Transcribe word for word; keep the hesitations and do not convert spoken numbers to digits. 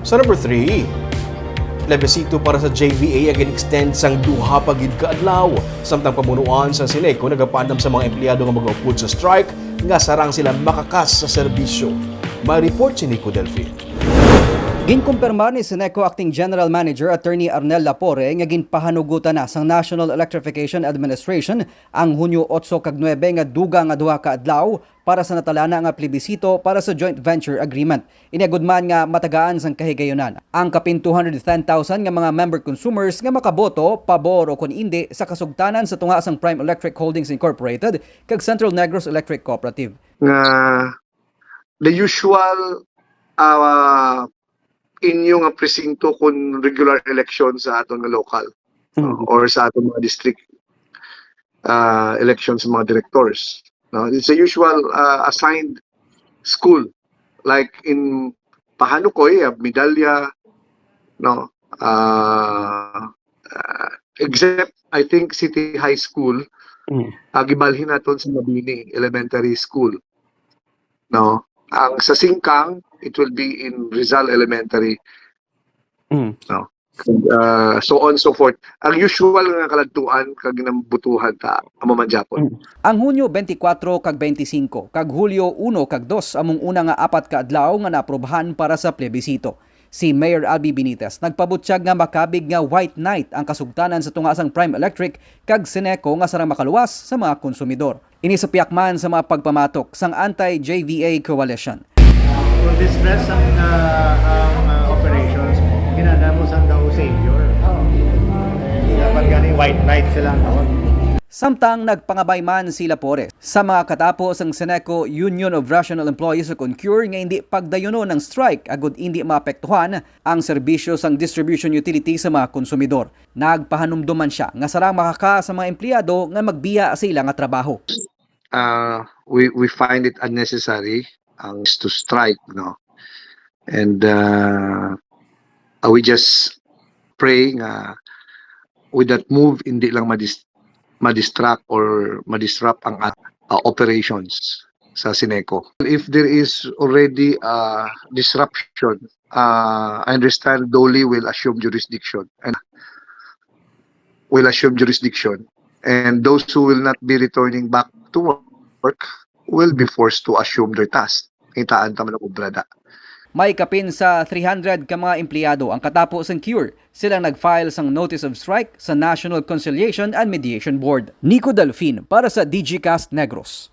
Sa number three, plebisito para sa J V A ang gin-extend sang duha pa gid ka adlaw, samtang pamunuan sa Ceneco nagapaandam sa mga empleyado nga magaupod sa strike nga sarang sila makakas sa serbisyo. May report si Nico Delfin. Ginkumpirmar ni Ceneco Acting General Manager Attorney Arnel Lapore nga ginpahanugutan na sang National Electrification Administration ang Hunyo otso kag nuebe nga dugang nga duha ka adlaw para sa natalana nga plebisito para sa joint venture agreement. Ini agud man nga matagaan sang kahigayunan ang kapin two hundred ten thousand nga mga member consumers nga makaboto pabor o kon indi sa kasugtanan sa tunga sang Prime Electric Holdings Incorporated kag Central Negros Electric Cooperative. Nga the usual, ah, inyo nga presinto kon regular election sa aton nga local, no? Mm. Or sa aton mga district, ah, election sa mga directors, no? It's a usual, ah, assigned school. Like in Pahanukoy, ah, Medalla, no? Ah, ah, except, I think, City High School, Mm. ah, gibalhin naton sa Mabini Elementary School, no? Ang sa Singkang, it will be in Rizal Elementary, Mm. no? Uh, so on, so forth. Ang usual nga kaladtuan kag ginambutuhan ta, amo man gyapon. Mm. Ang Hunyo twenty-four kag twenty-five kag Hulyo uno kag dos among una nga apat ka adlaw nga naaprubahan para sa plebisito. Si Mayor Albee Benitez nagpabutyag nga makabig nga white knight ang kasugtanan sa tunga sang Prime Electric kag Ceneco nga sarang makaluwas sa mga konsumidor. Ini sa pihak man sa mga pagpamatok sang anti-J V A coalition. Kung distress ang, ah, ang, ah, operations, kinahanglan mo sang daw savior. Dapat gani white knight sila ang tawag. Samtang nagpangabay man si Lapore sa mga katapo sang Ceneco Union of Rational Employees o kon CURE nga indi pagdayunon ang strike agud indi maapektuhan ang serbisyo sang distribution utility sa mga konsumidor. Nagpahanumdom man sia nga sarang makaka sa mga empleyado nga magbiya sa ila nga trabaho. Uh, we, we find it unnecessary ang to strike, no? And, uh, uh, we just pray nga with that move, hindi lang madis-, madistract or madisrupt ang, uh, operations sa Ceneco. If there is already a disruption, uh, I understand DOLE will assume jurisdiction and will assume jurisdiction, and those who will not be returning back to work will be forced to assume their task. Kitaan ta man ang obra da. May kapin sa three hundred ka mga empleyado ang katapo sang CURE. Silang nag-file sang notice of strike sa National Conciliation and Mediation Board. Nico Delfin para sa Digicast Negros.